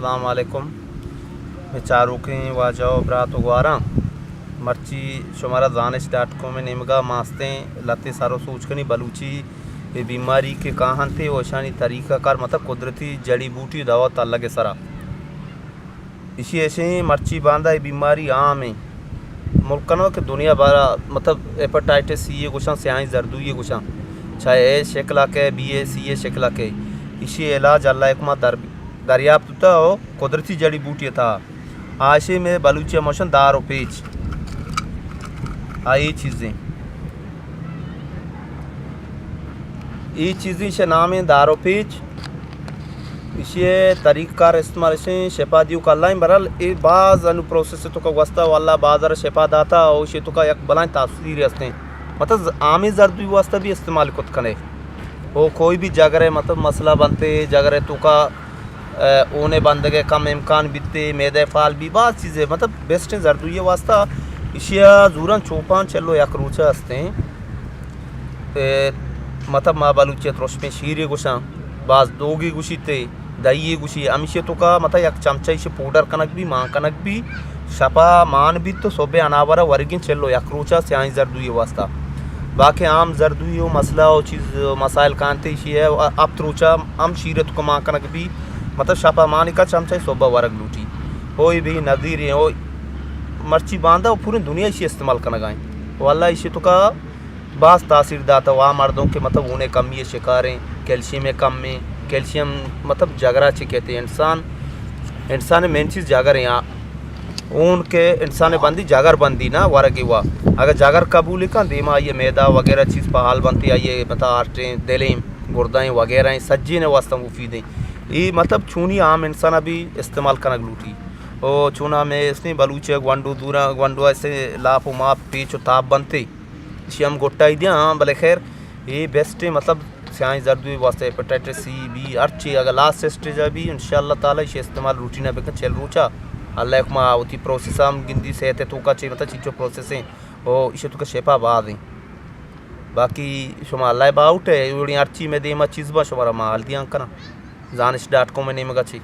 السلام علیکم۔ مئے چاروکیں واجہ و برات و گواراں، مرچی شمارا زانش ڈاٹ کام ءِ نیمگا ماستیں لہتے سر و سوج کنی بلوچی اے بیماری کہ کاہنتے و اشانی طریقہ کار، مطلب قدرتی جڑی بوٹی دوا تلگ ءِ سرا۔ اشی اشیں مرچی باندا اے بیماری عام ایں۔ ملک کنو کہ دنیا بارا، مطلب ہیپاٹائٹس سی ءِ گوشاں، سیاہیں زردوئی ءِ گوشاں، چاہے اے شکلا کئے، بی اے، سی ءِ شکلا کئے، اشی علاج اللہ حکمہ در، دریافت بوتا و قدرتی جڑی بوٹی تھا۔ آ اشی مئے بلوچی ءَ موشن دار و پیچ۔ آ اے چیزیں، اے چیزیں شے نامیں دار و پیچ۔ اشی ءِ طریقہ کار استعمال اشیں، شپا دیو کلائیں۔ برحال اے باز انو پروسیس تو کا گوستا و اللہ بازار شپا داتا و اشی تو کا یک بلائیں تاثیر استیں۔ مطلب عامی زردوی واسطہ بھی استعمال کت کنے۔ او کوئی بھی جگرے مطلب مسئلہ بنتے، جگرے تو کا، اے، اونے بندگے کم امکان بیتے، میدے فال بھی باز چیزیں، مطلب بیسٹیں زردوی واسطہ اشیا زوران چوپان چلو یک روچہ استیں۔ اے، مطلب ما بلوچی ءَ ترشمیں شیرے گوشاں، باز دوگی گوشیتے، دہی گوشی، ہمیشی تو کا مطلب یک چمچہ ایشی پوڈر کنگ بھی، مان کنگ بھی، شپا مان بیت تو صبح اناورا ورگیں چلو یک روچا سیاہیں زردوی واسطہ۔ باقی عام زردوی و مسئلہ و چیز مسائل کانتے ایشی ہے، ہفت روچا ہم شیر تو کا مان کنگ بھی، مطلب شپا مان کا چمچہ صبح ورگ لوٹی۔ ہوئی بھی نظیر ہیں، ہوئی مرچی باندا و پوری دنیا ایشی استعمال کنگائیں۔ واللہ ایشی تو کا باز تاثیر داتا و آ مردم کہ مطلب ہونے کمی شکاریں، کیلشیم کم ایں، کیلشیم مطلب جگرا چی کہتے ہیں، انسان، انسان مین چیز جگر ہیں۔ آ ہون کہ انسان بندی جگر بندی نا ورگی وا، اگر جگر قبول کن دیما آئیے میدا وغیرہ چیز پہال بنتی، آئیے مطلب ہارٹیں، دلیں، گردائیں وغیرہ ہیں، سجین واسطہ مفید ہیں۔ یہ مطلب چونی عام انسان بھی استعمال کنگ لوٹی۔ او چونا میں اس نے بلوچ گونڈو دورا، گونڈو ایسے لاپ و ماپ پیچ و تاپ بنتے۔ ایشی ہم گٹائی دیاں، ہاں، بلے خیر، اے بیسٹ ایں، مطلب سیاہیں زردوی واسطہ ہیپاٹائٹس سی، بی، ہر چی اگر لاسٹ اسٹیج ءَ بھی، انشاءاللہ تعالی ایشی استعمال روٹین ءَ بکن چل روچا۔ اللہ حکمہ وتی پروسیس ہم گندی صحت ءِ توکا چے، مطلب چیچو پروسیس ایں، او ایشی توکا شفا باز ایں۔ باقی شما اللہ باہوٹ ہے، اوڑی ہر چی میں دیما چیز با شمارا ما حال دیاں کناں۔ زانش ڈاٹ کام ءِ نیمگا چی۔